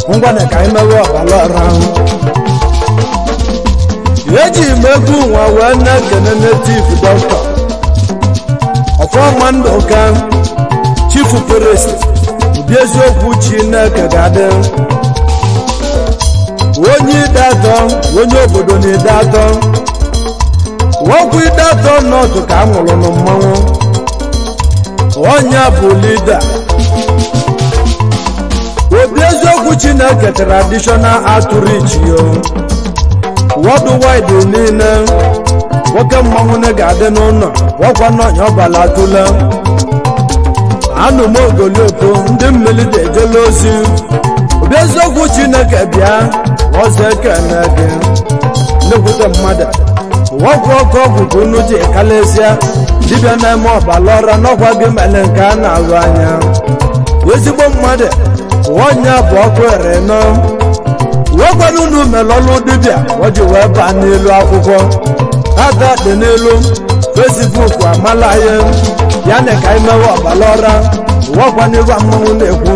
Ngwa na ka anyị mewe ọbara ọra. Eji m egwu nwa wee na-ekene native doctor ọfọma ndụka, chief priest. Obi eziokwu Chineke ga-adị. Onye ide atọ, onye obodo na ide atọ, okwu ide atọ nọtụ ka a nwụrụ na mmanwụ. Onye bụ leader Obi eziokwu Chineke traditional outreach yo worldwide niile. Nwoke mmanwụ na ga-adị n'ụlọ ọkwa n'ọnya ọbala tụle anụmogolioko. Ndị mmiri ga-ejela ozi. Obi eziokwu Chineke, bịa ọzọ, ekene gị. Nnekwute mmadụ, ọgwụ ọkụ ọgwụ ka unu ji kalịsịa. Dibịa na-eme ọbala ọra n'ọkwa gị mere nke a na-ahụ anya. Ezigbo mmadụ, onye bụ ọkụ ere nọ wekwana unu mere ọlụ dibịa o ji wee baa n'elu akwụkwọ ata dị n'elu Facebook. Amala ya ya na ka anyị mewe ọbala ọra wọkwa n'iru mmanwụ na-ekwu.